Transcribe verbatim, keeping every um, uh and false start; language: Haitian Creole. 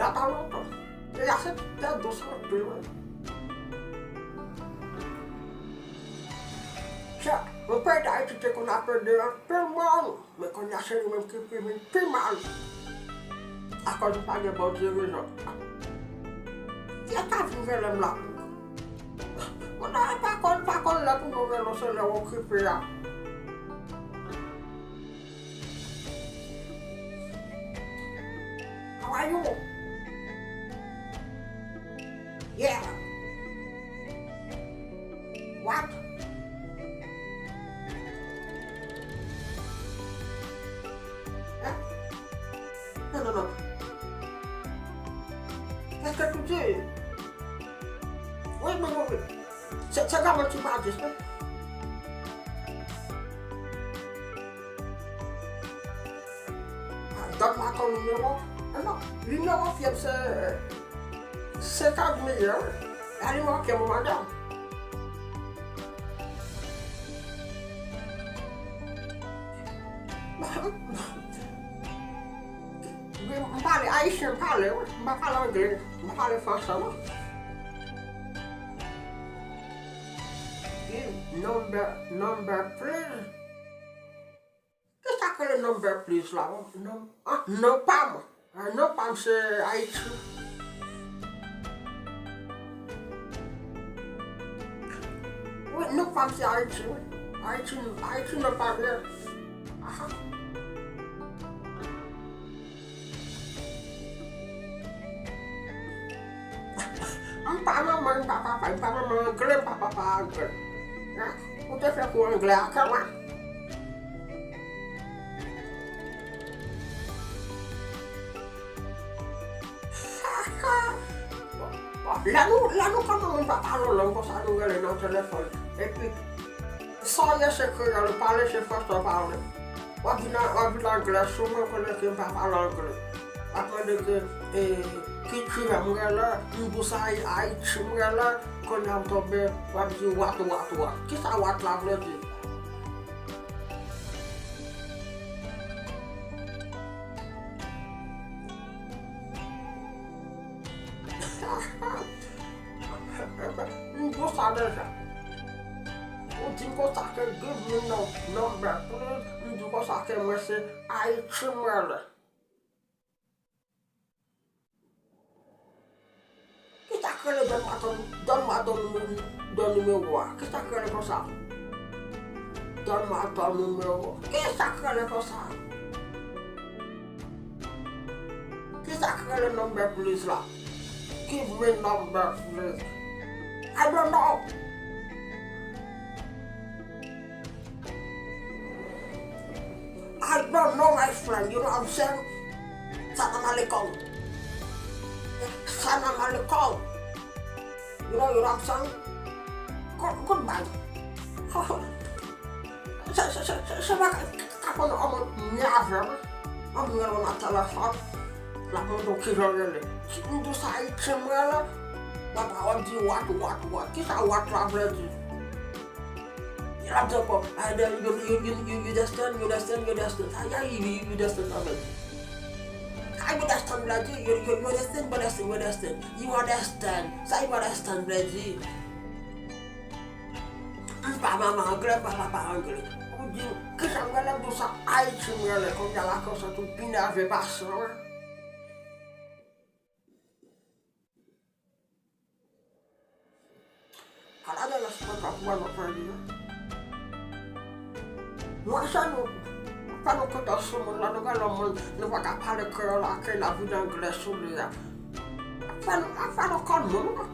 Sa pa lontan. Peyi a se tè dous anpil, wi. Sa, yon peyi Dayiti te konn ap ede anpil moun, men kounye a se li menm ki pi vin pi mal. Akoz nou pa gen bon dirijan. Kiyès k ap vin vele m la? Moun nan pa konn, pa konn lè pou nou rele w, se lè w okipe a. How are you? Yeah. What? Hein? Non, non, non. Qu'est-ce que tu dis? Oui, oui, oui, oui. C'est, c'est comment tu m'as dit, hein? Ah, donne-moi ton numéro. Ah non, numéro fièv, c'est, c'est ta meilleur. Allez, moi, ok, mon madame. M pale ayisyen, m pale, wi. M pa pale angle, m pa pale franse, non. Give number, number, please. Kisa k rele number, please la? Non, ah, non pa m. Ah, non pa m se Ayiti. Wi, non pa m se Ayiti, wi. Ayiti, Ayiti non pa m ye. Aha. M pa manman, m pa papa, m pa manman angle, m pa papa angle. Hein? Ou te fè kou angle a kè mwen. Bon, lè nou, lè nou konnen moun pa pale yon lang konsa, nou rele nan telefòn. Epi, sa w ye se kreyòl ou pale, se franse w pale. W ap vin, w ap vin angle, souvan konnen ke m pa pale angle. W ap mande ke, e, ki kilti m rele, m pou sa Ayiti m rele, kounye a m tonbe, w ap di what, what, what. Kisa what la vle di? M di w sa deja. Ou di m konsa ke give me num-, number, please. M di w konsa ke mwen se Ayiti m rele. Kisa k rele donne-moi ton, donne-moi ton numéro, ton numéro a? Kisa k rele konsa? Donne-moi ton numéro. Kisa k rele konsa? Kisa k rele number please la? Give me number please. I don't know. I don't know, my friend, you know what I'm saying? Salam alaikum. Salam alaikum. You know, you know what I'm saying? Good, goodbye. Se, se, se, se, se bagay k ap fè yon moun nève, wi. Yon moun rele w nan telefòn, l ap mande w kijan w rele. Si m di w sa Ayiti m rele, w ap, w ap di what, what, what. Kisa what la vle di? L ap di ankò, I don't, you, you, you, you, you understand, you understand, you understand. Sa, yeah, you, you, you understand sa vle di. Sa you understand vle di, you, you, you understand, you understand, you understand. You understand. Sa you understand vle di. M pa manman angle, m pa papa angle. Ou di m, kijan m rele m di w sa Ayiti m rele, kounye a la konsa tou pi nève pase, wi. Ala de respè k ap wè nan peyi a. Nou wè sa nou, fè nou kontan sou moun la, nou gen lòt moun, nou pa ka pale kreyòl ak l, ap vin angle sou li a. Fè nou, fè nou kòm moun, wi.